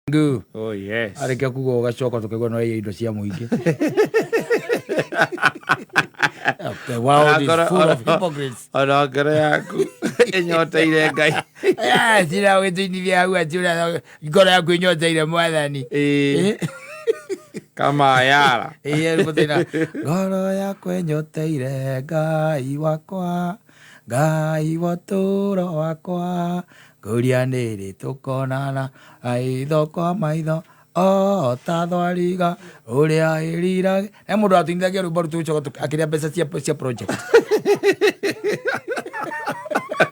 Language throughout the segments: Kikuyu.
Ngu. Oh yes. Arĩkia kuga ũgacoka tũkaigua no indo cia mũingĩ. The world is full of hypocrites. Ona ngoro yaku ĩnyoteire Ngai. Yes, ira ũgĩtũinithia hau atĩ ũrĩa ngoro yaku ĩnyoteire mwathani. Ĩĩ. Kama yara. Ĩĩ, mũthĩna. Ngoro yakwa ĩnyoteire Ngai wakwa, Ngai wa ũtũũro wakwa, ngũria nĩrĩ tũkonana maitho kwa maitho o ta thwariga ũrĩa ĩrira. He mũndũ watuinithagia rwĩmbo rũu tũgĩcoka akĩrĩa mbeca cia project.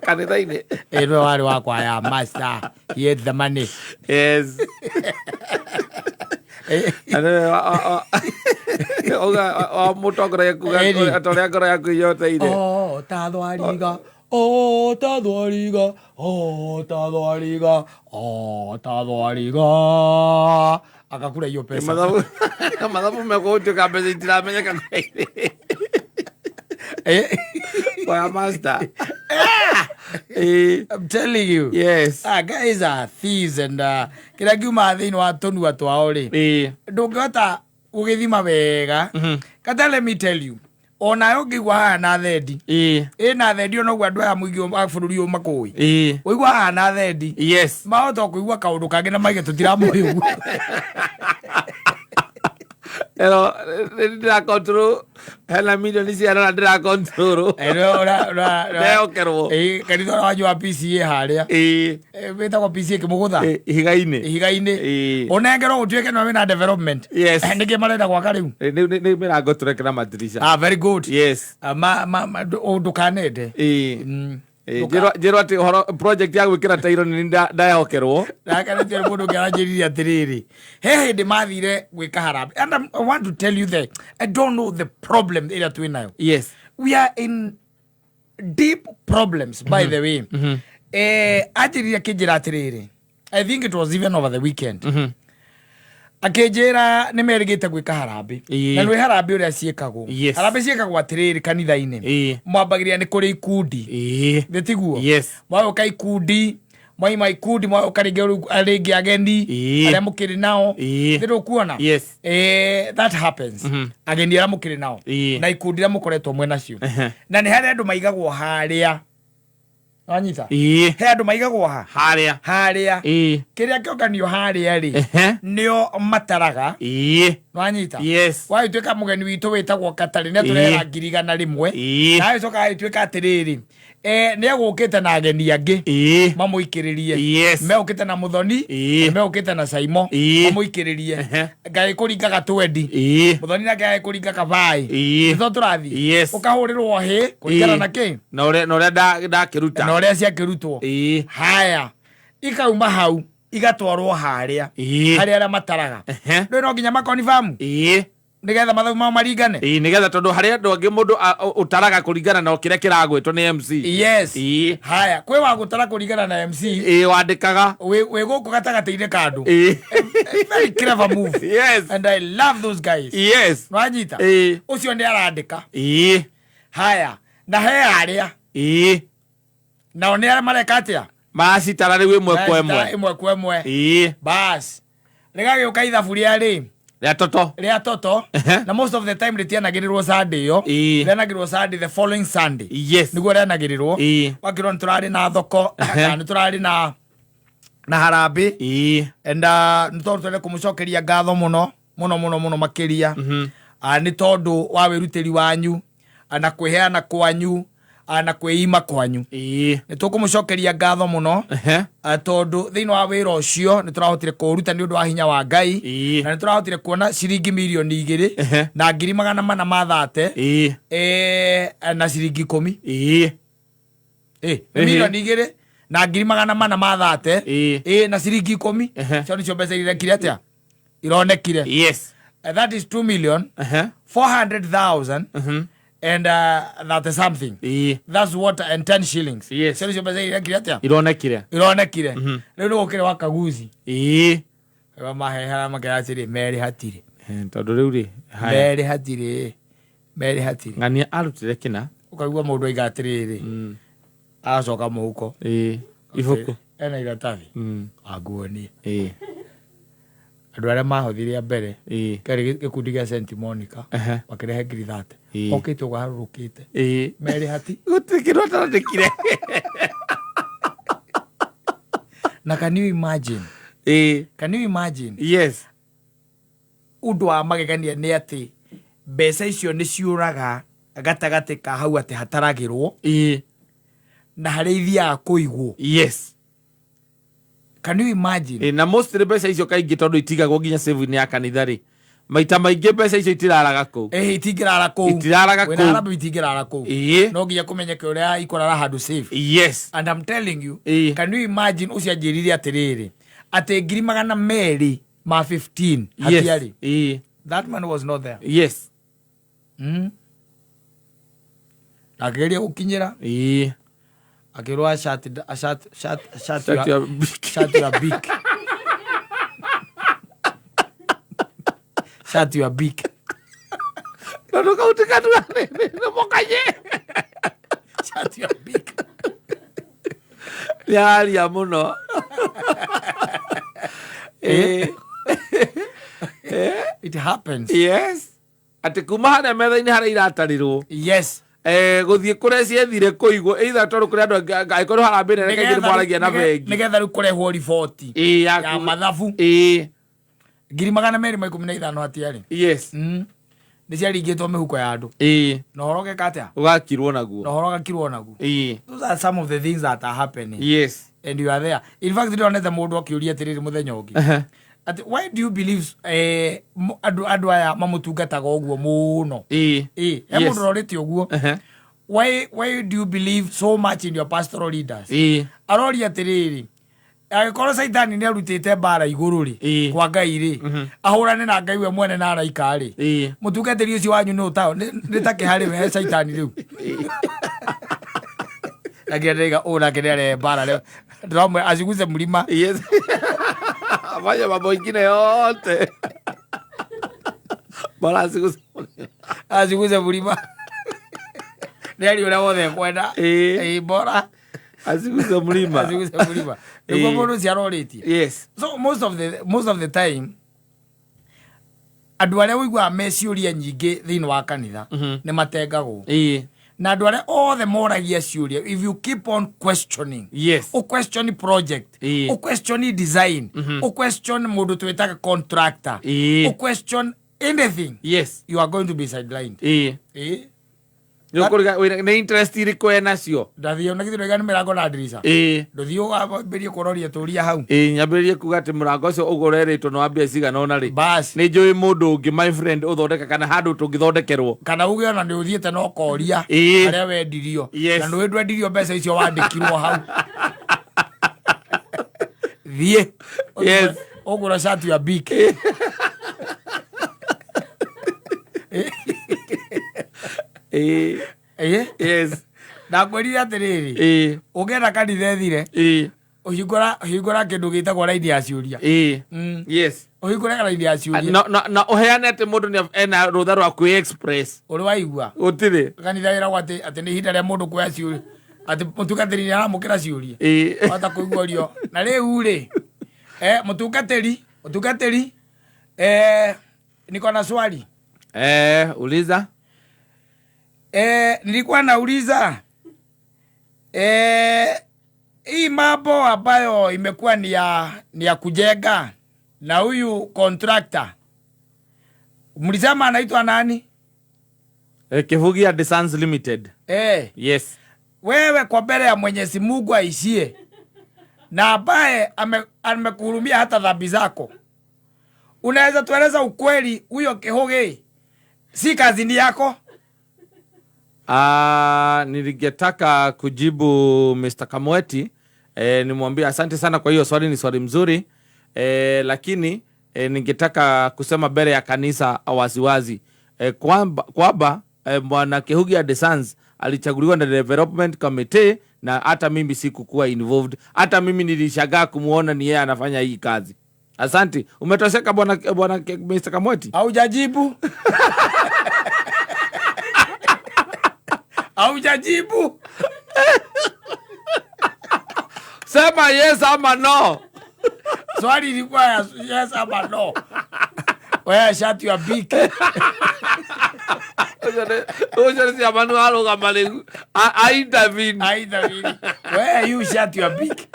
Kanitha-inĩ. Ĩĩ nĩwe warĩ wa kwaya master, he had the money. Yes. Na nĩwe auga wa mũtongoria kuga Ĩni. ta ũrĩa ngoro yaku ĩnyoteire. O ta thwariga, o ta thwariga, o ta thwariga, o ta thwariga. Akakura hiyo pesa. Mathabu mathabu megũtuĩka mbeca itiramenyeka Eh, kwa master. Ĩĩ. I'm telling you. Yes. Ah, guys are thieves and kĩrĩa kiumaga thĩinĩ wa tũnua twao rĩ Ĩĩ. ndũngĩhota gũgĩthima wega. Kata let me tell you, onawe ũngĩigua haha na thendi Ĩĩ. ĩna thendi onoguo andũ aya mũingĩ wa bũrũri ũyũ makũĩ Ĩĩ. ũigua haha na thendi Yes. mahota kũigua kaũndũ kangĩ na maige tũtiramũĩ ũguo. Ero ndĩra control hena milioni ciana na ndĩra control. Eh, Ndehokerwo. Kanitha ũrĩa wanyu wa PCA harĩa. Ĩĩ. Eh, wĩtagwo PCA kĩmũgũtha. Ĩĩ, ihiga-inĩ. Ihiga-inĩ. Ĩĩ. Ũnengerwo gũtuĩke nĩwe wĩna development. Yes. Eh, nĩkĩ marenda gwaka rĩu? Nĩ mĩrango tũrekera madirisha. Ah, very good. Yes. Ah, ndũkanende. Ĩĩ. Ĩĩ, Ndũka- njĩrwo atĩ ũhoro project ya gwĩkĩra tairo nĩ ndehokerwo. Nake nĩ mũndũ ũngĩ aranjĩrire atĩrĩrĩ, he hĩndĩ mathire gwĩka harambee and I want to tell you that I don't know the problem ĩrĩa twĩ nayo. Yes. We are in deep problems, by the way. Eh, anjĩrire akĩnjĩra atĩrĩrĩ, I think it was even over the weekend, akĩnjĩra nĩ merĩgĩte gwĩka harambĩ. Na nĩ harambĩ ũrĩa ciĩkagwo. Harambĩ ciĩkagwo atĩrĩrĩ kanitha-inĩ, mwambagĩrĩria nĩ kũrĩ ikundi. Nĩ tiguo? Yes. Mwaũka ikundi, mwaima ikundi, mwaũka rĩngĩ rĩu rĩngĩ ageni arĩa mũkĩrĩ nao. Nĩ ndũkuona? Yes. Eh, that happens. Ageni arĩa mũkĩrĩ nao na ikundi iria mũkoretwo mwĩ nacio. Na nĩ harĩ andũ maigagwo harĩa, wanyita? Ĩĩ. He andũ maigagwo ha Harĩa. Harĩa. Ĩĩ. Kĩrĩa kĩonganio harĩa rĩ, nĩo mataraga. Wanyita? Yes. Wagĩtuĩka mũgeni witũ wĩtagwo Katarĩ nĩ atũrehera 100,000. Na agĩcoka agĩtuĩka atĩrĩrĩ, eh, nĩ egũkĩte na ageni angĩ mamũikĩrĩrie. Megũkĩte na Mũthoni, na megũkĩte na Saimo mamũikĩrĩrie. Ngagĩkũringa gatwendi. Mũthoni nake agĩkũringa kabaĩ. Nĩtho tũrathiĩ. Yes. Ũkahũrĩrwo hĩ kũringana na kĩ Na ũrĩa ndakĩruta. Na ũrĩa ciakĩrutwo. Haya, ikauma hau igatwarwo harĩa harĩa arĩa mataraga. Rĩu no nginya makonibamu nĩgetha mathabu mao maringane. Ĩĩ, nĩgetha tondũ harĩ andũ angĩ mũndũ ũtaraga kũringana na kĩrĩa kĩragwĩtwo nĩ MC. Yes. Haya, kwĩ wa gũtara kũringana na MC. Ĩĩ, wandĩkaga. Wĩ gũkũ gatagatĩ-inĩ ka andũ. Very clever move. And I love those guys. Nwanyita? Ĩĩ. Ũcio nĩ arandĩka. Ĩĩ. Haya, na he arĩa nao nĩ arĩa mareka atĩa? Maracitara rĩu ĩmwe kwa Maracitara ĩmwe. Ĩmwe kwa ĩmwe. Bas, rĩgagĩũka ithabu rĩa rĩ Rĩa toto. Rĩa toto. Na most of the time rĩtianagĩrĩrwo Sunday ĩyo. Rĩanagĩrĩrwo Sunday, the following Sunday. Nĩguo rĩanagĩrĩrwo. Wakĩrwo nĩ tũrarĩ na thoko kana nĩ tũrarĩ na harambĩ. And nĩ tondũ twende kũmũcokeria ngatho mũno mũno mũno mũno makĩria, nĩ tondũ wa wĩrutĩri wanyu, na kwĩheana kwanyu, na kwĩima kwanyu. Nĩ tũkũmũcokeria ngatho mũno, tondũ thĩinĩ wa wĩra ũcio nĩ tũrahotire kũũruta nĩ ũndũ wa hinya wa Ngai. Na nĩ tũrahotire kuona ciringi 2,000 na 430,000 na ciringi 10. Nĩ 2,430,000 na ciringi 10. Cio nĩcio mbeca irekire atĩa, ironekire. That is 2 million 400,000 and 30 something. That's what, and 10 shillings. Cio nĩcio mbeca irekire atĩa? Ironekire. Ironekire. Rĩu nĩ gũkĩrĩ wa kaguzi mahehera makera atĩrĩ, merĩ hatirĩ. Eh, tondũ rĩu rĩ, haya. Merĩ hatirĩ, merĩ hatirĩ. Ng'ania arutire kĩna. Ũkaigua mũndũ aiga atĩrĩrĩ, agacoka mũhuko. Ibuku. Ena iratathi anguonie. Andũ arĩa mahothire a mbere kĩarĩ gĩkundi gĩa St Monica, makĩrehe 30,000. Okĩte ũgarũrũkĩte merĩ hati Gũtirĩ kĩndũ atarandĩkire. Na can you imagine? Can you imagine? Yes. Ũndũ wa magegania nĩ atĩ mbeca icio nĩ ciũraga gatagatĩ ka hau atĩ hataragĩrwo na harĩa ithiaga kũigwo. Can you imagine? Na mostly mbeca icio kaingĩ tondũ itigagwo nginya save-inĩ ya kanitha rĩ, maita maingĩ mbeca icio itiraraga kũu. Itingĩrara kũu. Itiraraga Wĩna kũu. harambee itingĩrara kũu. No nginya kũmenyeke ũrĩa ikũrara handũ safe. And I'm telling you, can you imagine ũcio anjĩrire atĩrĩrĩ atĩ 215,000 hatiarĩ. That man was not there. Akĩgeria gũkinyĩra, akĩrwo shut shut shut shut Shut your your beak. Shut your beak, shut your beak. Tondũ kau ti kanua nĩ mũkanye. Shut your beak. Nĩaria mũno. It happens. Yes, atĩ kuma harĩa metha-inĩ harĩa iratarĩrwo, gũthiĩ kũrĩa ciethire kũigwo, either tondũ kũrĩ andũ angĩ angĩkorwo harambee nene kaingĩ nĩ mwaragia na bengi Nĩgetha rĩu kũrehwo riboti ya mathabu. 215,000 hatiarĩ. Nĩ ciaringĩtwo mĩhuko ya andũ na ũhoro ũgeka atĩa? Ũgakirwo naguo. Na ũhoro ũgakirwo naguo. Those are some of the things that are happening and you are there. In fact, ndĩronete mũndũ akĩũria atĩrĩrĩ mũthenya ũngĩ atĩ why do you believe andũ aya mamũtungataga ũguo mũno? Ĩ he mũndũ ũrorĩte ũguo, why do you believe so much in your pastoral leaders? Aroria atĩrĩrĩ, angĩkorwo Caitani nĩ arutĩte mbara igũrũ rĩ kwa Ngai rĩ, ahũrane na Ngai we mwene na araika rĩ, mũtungatĩri ũcio wanyu nĩ ũtao nĩ take harĩ we Caitani rĩu? Lakini ndĩraiga ũũ nake nĩ arehe mbara rĩu, ndĩramwĩra aciguce mlima. Yes, afanye mambo ingine yote, bora asiguse. Aciguce mlima, nĩ ari ũrĩa wothe ekwenda. Ĩ, bora asiguse mlima. Aciguce mlima nĩguo mũndũ ũcio arorĩtie. So most of the time andũ arĩa ũiguaga me ciũria nyingĩ thĩinĩ wa kanitha nĩ matengagwo, na andũ arĩa othe moragia ciũria, if you keep on questioning, ũ question project, ũ question design, ũ question mũndũ twĩtaga contractor, ũ question anything, you are going to be sidelined. Nĩũkũriga nĩ interest irĩkũ enacio. Ndathiĩ ona githĩ ndũiga nĩ mĩrango na ndirica. Ndũthiĩ wambĩrie kũroria tũria hau. Nyambĩrĩrie kuga atĩ mũrango ũcio ũguo ũrerĩtwo nĩ wa mbia cigana ũna rĩ, Bas. nĩ njũĩ mũndũ ũngĩ, my friend, ũthondeka kana handũ tũngĩthondekerwo. Kana uge ona nĩ ũthiĩte na ũkoria harĩa wendirio, na nĩũĩ ndwendirio mbeca icio wandĩkirwo hau. Thiĩ ũgũra shati ya big. Ndakwĩrire atĩrĩrĩ, ũngĩenda kanitha ĩthire, ũhingũra hingũra kĩndũ gĩtagwo raini ya ciũria. Ũhingũre raini ya ciũria. Na ũheane atĩ mũndũ nĩ ena rũtha rwa kwĩ express. Ũrĩ waigua Gũtirĩ. kanitha wĩragwo atĩ nĩ ihinda rĩa mũndũ kuoya ciũria, atĩ mũtungatĩri nĩ aramũkĩra ciũria? Wahota kũigua ũrio na rĩu rĩ, mũtungatĩri, niko na swali. Uliza. Nilikuwa nauliza, hii mambo ambayo imekuwa ni ya kujenga na huyu contractor mlisema anaitwa nani? Kivugia Designs Limited. Wewe kwa mbele ya Mwenyezi Mungu aishie na ambaye amekuhurumia hata dhambi zako, unaweza tueleza ukweli, huyo Kihugi si kazini yako? Nilingetaka kujibu Mr. Kamweti, nimwambie asante sana kwa hiyo swali, ni swali mzuri, lakini ningetaka kusema mbele ya kanisa waziwazi kwamba Bwana Kihugia Designs alichaguliwa na development committee na hata mimi sikukuwa involved. Hata mimi nilishangaa kumuona ni yeye anafanya hii kazi. Asante. Umetosheka, bwana Mr. Kamweti? Haujajibu, haujajibu. Sema yes ama no. Swali ilikuwa ya yes ama no. Wewe shut your beak. Ũcio nĩ ciamanu arũgama rĩu a intervene. Aidha vili. Wewe you shut your beak.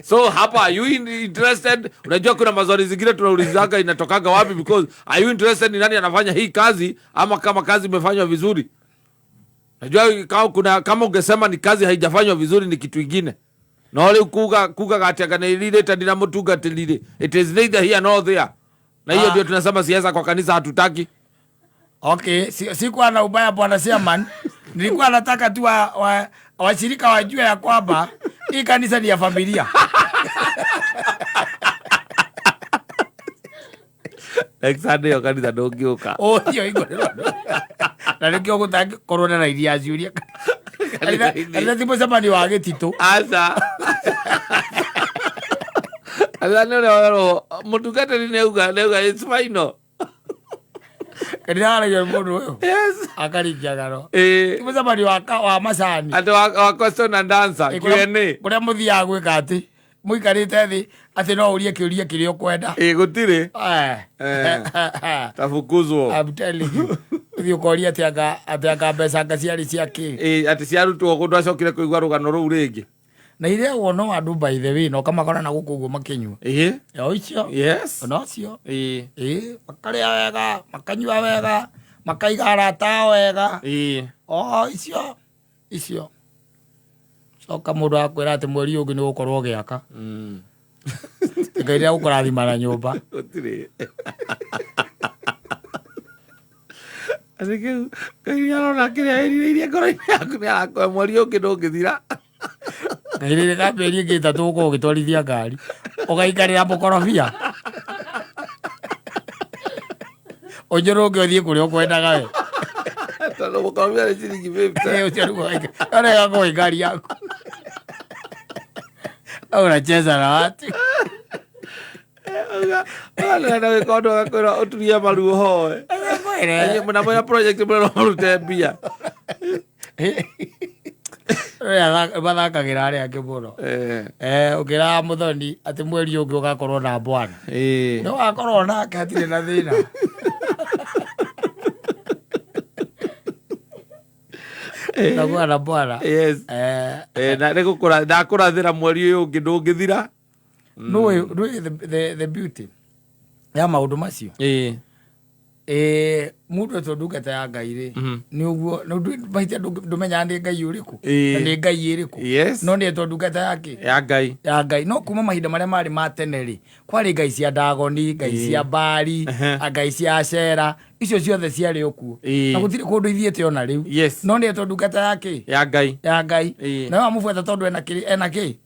So hapa are you interested? Unajua kuna maswali zingine tunaulizaga inatokaga wapi, because are you interested ni nani anafanya hii kazi ama kama kazi imefanywa vizuri. Najua kama kuna, kama ungesema ni kazi haijafanywa vizuri ni kitu ingine. No rĩu kuga gatianga nĩ rirĩte ndina mũtungatĩri, it is neither here nor there. Na hiyo ndio tunasema siasa kwa kanisa hatutaki. Okay, sikuwa na ubaya bwana Chairman. Nilikuwa nataka tu washirika wajue ya kwamba hii kanisa ni ya familia. Next Sunday yo kanitha ndũngĩũka. Oh, hiyo iko. Na nĩkĩo gũtangĩkorwo na raini ya ciũria. Kanitha ti mũcemanio wa gĩtitũ. Aca. Kanitha nĩ ũrĩa werwo mũtungatĩri nĩauga it's final. Kanitha waragia nĩ mũndũ ũyũ. Yes. Akaringia ng'ano. Ĩĩ. Ti mũcemanio wa macani. Atĩ wa question and answer, Ĩ, Q&A. kũrĩa mũthiaga gwĩka atĩ mũikarĩte thĩ atĩ no ũrie kĩũria kĩrĩa ũkwenda. Ĩ, gũtirĩ. Eh. Tafukuzwo. I'm telling you. Ũthiĩ ũkoria atĩ anga mbeca anga ciarĩ cia kĩ. Ĩ, atĩ ciarutwo kũ ndwacokire kũigua rũgano rũu rĩngĩ. Na ireagwo no andũ by the way, na ũkamakora na gũkũ ũguo makĩnyua. Ĩ. O icio. Yes. Ona ũcio. Ĩ. Ĩ, makarĩa wega, makanyua wega, makaiga arata ao wega. Ĩ. O icio. Icio. Coka mũndũ akwĩra atĩ mweri ũngĩ nĩ ũgũkorwo ũgĩaka. Ngai nĩ egũkũrathima na nyũmba. Gũtirĩ. Atĩ kĩu, Ngai nĩ arona kĩrĩa ĩrirĩirie ngoro-inĩ yaku nĩ arakũhe mweri ũngĩ ndũngĩthira. Ngai rĩrĩ ka mĩeri ĩngĩ ĩtatũ ũgũkorwo ũgĩtwarithia ngari. Ũgaikarĩra mũkorobia. Ũnjũrũke ũthiĩ kũrĩa ũkwendaga we. Tondũ mũkorobia nĩ ciringi 50. Ĩ, ũcio nĩguo ũgaikara. Ũrĩa ũgakorwo ngari yaku. Unacheza na watu. Ũgana wĩka ũndũ ũgakwĩra ũturie maru ũhoe. Kwĩre. Na mwĩna project mũrerwo mũrute mbia. Ũrĩa mathakagĩra arĩa angĩ mũno. Ũkĩraga mũthoni atĩ mweri ũngĩ ũgakorwo na bwana. Nĩ ũgakorwo nake hatirĩ na thĩna. Ũgakorwo na bwana. Yes. Na nĩ gũkũra, ndakũrathĩra mweri ũyũ ũngĩ ndũngĩthira. Nũĩ the beauty ya maũndũ macio. Mũndũ etwo ndungata ya Ngai rĩ, nĩ ũguo, mahĩtia ndũmenyaga nĩ Ngai ũrĩkũ, na nĩ Ngai ĩrĩkũ. Yes. No nĩ etwo ndungata ya kĩ? Ya Ngai. Ya Ngai. No kuma mahinda marĩa marĩ ma tene rĩ, kwarĩ ngai cia Dagoni, ngai cia Baali, ngai cia Ashera, icio ciothe ciarĩ o kuo. Na gũtirĩ kũndũ ithiĩte ona rĩu. Yes. No nĩ etwo ndungata ya kĩ? Ya Ngai. Ya Ngai. Ĩĩ. Na wamũbuata tondũ ena kĩ?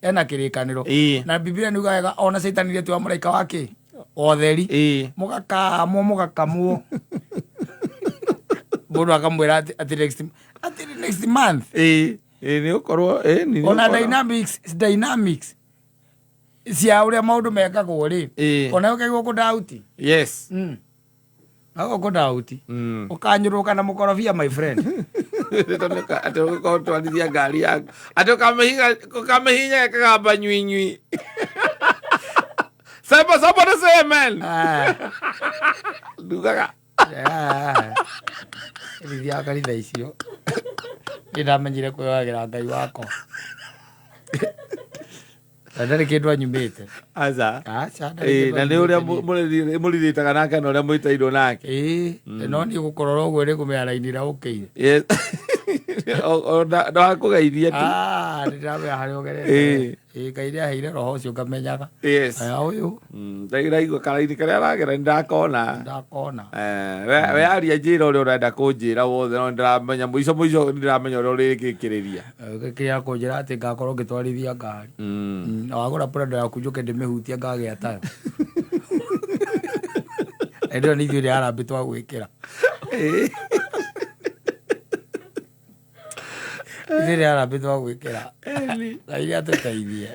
Ena kĩrĩkanĩro. Ĩĩ. Na Biblia nĩ yugaga wega ona Caitani nĩ etuaga mũraika wa kĩ? Ũtheri. Ĩĩ. Mũgakamwo, mũgakamwo. Mũndũ akamwĩra atĩ next month. Ĩĩ. Ĩĩ, nĩ ũkorwo, ĩĩ, nĩ Ona ũkorwo. dynamics cia ũrĩa maũndũ mekagwo rĩ. Ĩĩ. Ona ũkaigua kũndauti. Yes. Ũkaigua kũndauti. Ũkanyũrũka na mũkorobia my friend. Atĩ ũgũkorwo ũtwarithia ngari yaku. Atĩ ũkamĩhinya ĩkagamba nyui nyui. Sema, somebody say amen. Ndugaga. Rithiaga kanitha icio. Nĩ ndamenyire kwĩyoyagĩra Ngai wakwa. Na ndarĩ kĩndũ anyumĩte. Aca. Aca, ndarĩ kĩndũ Na nĩ ũrĩa anyumĩte niĩ. mũrirĩtaga nake na ũrĩa mũitairwo nake. Ĩĩ, no niĩ gũkorora ũguo nĩ kũmenya raini ĩrĩa ũkĩire. Yes. No akũgeithie tu. Nĩ ndĩramenya harĩa ũgerete. Ĩĩ. Ĩĩ, Ngai nĩ aheire roho ũcio ngamenyaga. Yes. Aya ũyũ. Ndaigua karaini karĩa aragera nĩ ndakona. Ndakona. We aria njĩra ũrĩa ũrenda kũnjĩra wothe, no nĩndĩramenya mũico mũico nĩndĩramenya ũrĩa ũrĩgĩkĩrĩria. Kĩrĩa kũnjĩra atĩ ngakorwo ngĩtwarithia ngari. Na wagũra Prado yaku njũke ndĩmĩhutie ngagĩa tayo. Hĩndĩ ĩyo nĩ ithuĩ rĩ harambĩ twagwĩkĩra. Ithuĩ rĩ harambĩ twagwĩkĩra. Ngai nĩatũteithie.